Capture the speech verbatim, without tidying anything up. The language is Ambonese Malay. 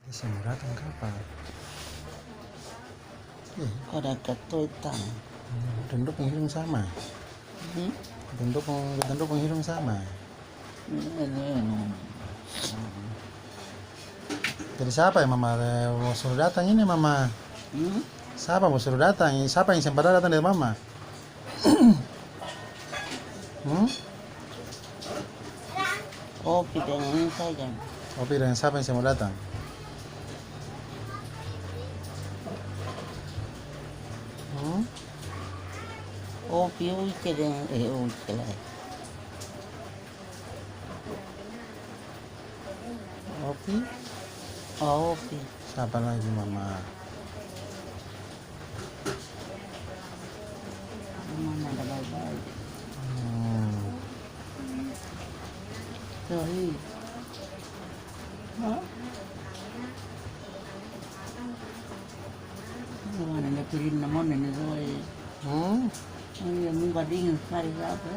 Seng mau datang kapa? Eh. Kau ada katoi tang. Hmm, dong dua pung hidung sama. Hmm? Dong dua pung, dong dua pung hidung sama. Hmm, hmm, hmm. Jadi siapa yang mama, eh, mau suruh datang ini, mama? Hmm? Siapa mau suruh datang? Siapa yang sempat datang dari mama? Hmm? Opi deng ini saja. Opi deng siapa yang seng mau datang? Hmm? Opi, Uce deng, eh, Uce lai. Opi? Oh, Opi. Siapa lagi, Mama? Mama ada baik-baik. Hmm. Sorry. Hah? Mama ada piring namanya, sorry. Hmm? Oh iya, muka dingin sekali, siapa?